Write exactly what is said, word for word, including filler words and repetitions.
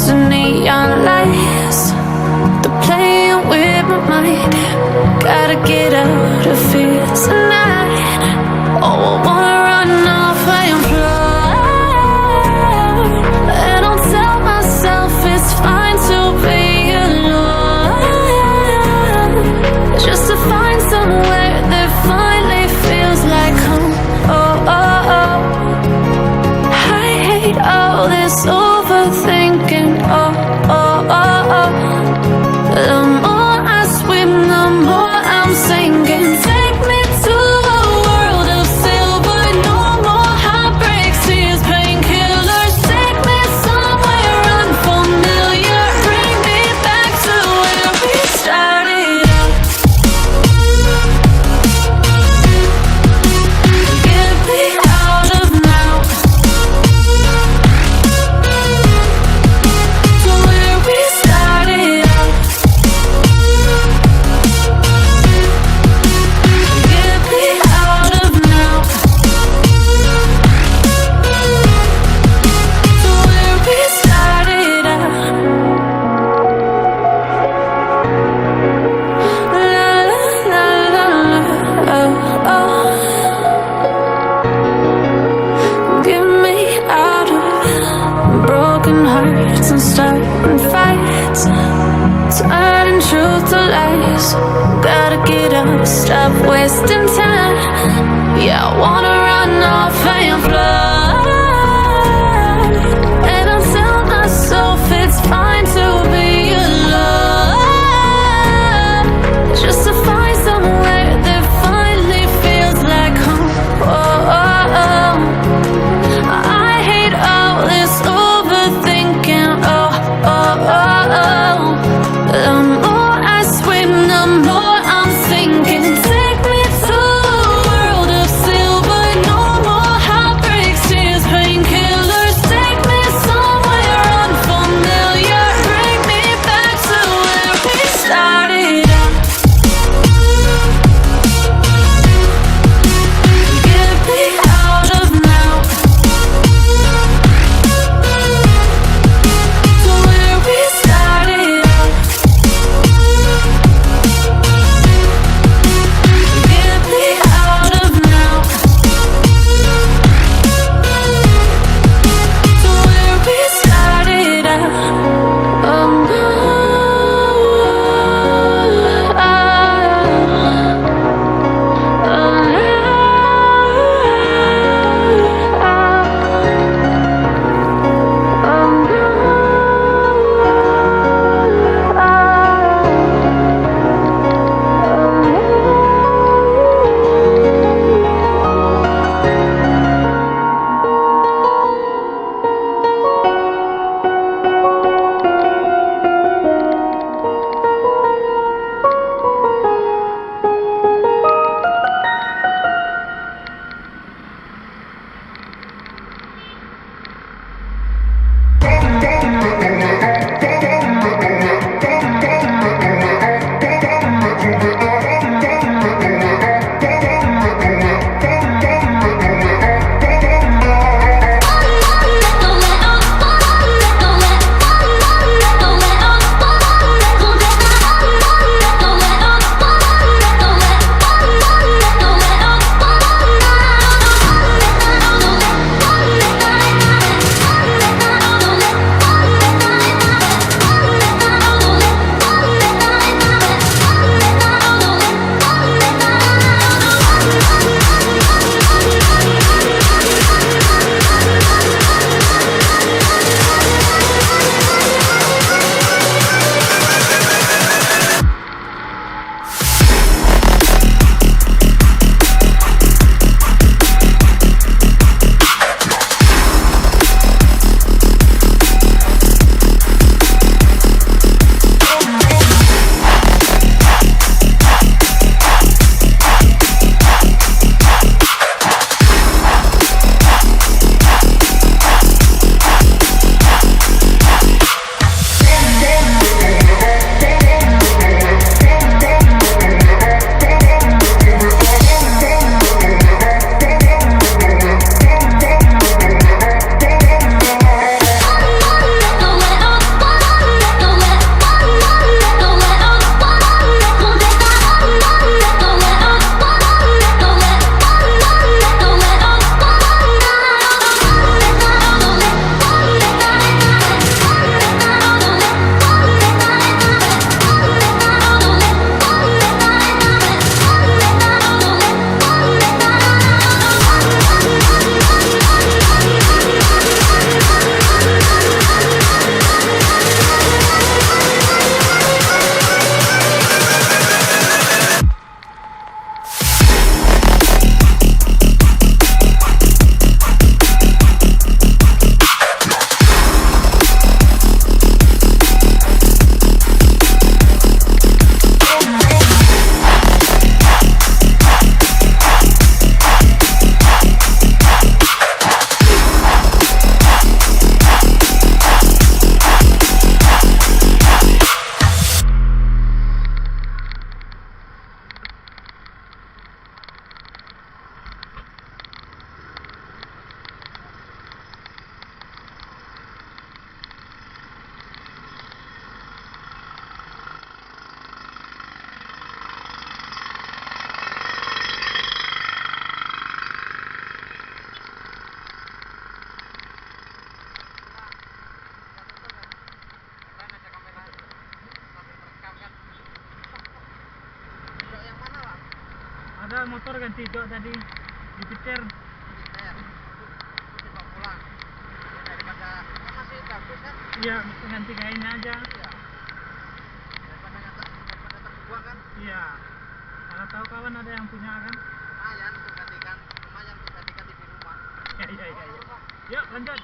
Neon lights, they're playing with my mind. Gotta get out of here tonight. Oh, I wanna run off and fly. And I'll tell myself it's fine to be alone. Just to find somewhere that finally feels like home. Oh, oh, oh. I hate all this overthinking. Oh, oh, oh, oh. The more I swim, the more I'm sinking. Take me to a world of silver. No more heartbreaks, tears, painkillers. Take me somewhere unfamiliar. Bring me back to where we started out. Get me out of now. To where we started out. Get me out of now. To where we started out. La, la, la, la, la, oh, oh. Get me out of broken hearts and starting fights, turning truth to lies. Gotta get up, stop wasting time. Yeah, I wanna run off and fly. And I'll tell myself it's fine to be alone. Just to find somewhere that finally feels like home. Oh, oh, oh. I hate all this overthinking. Oh, oh, oh, oh. The more I swim, the more I'm sinking. Take me to a world of silver. No more heartbreak. Motor ganti jok tadi, Jupiter. Jupiter. Untuk, untuk dibawa pulang. Ya, daripada, kan masih bagus kan? Iya, ganti gainnya aja. Iya. Daripada nggak ter-, daripada terbuang kan? Iya. Kalau tahu kawan ada yang punya kan? Lumayan untuk gantikan, lumayan untuk gantikan T V rumah. Iya, iya, iya, iya. Yuk, lanjut.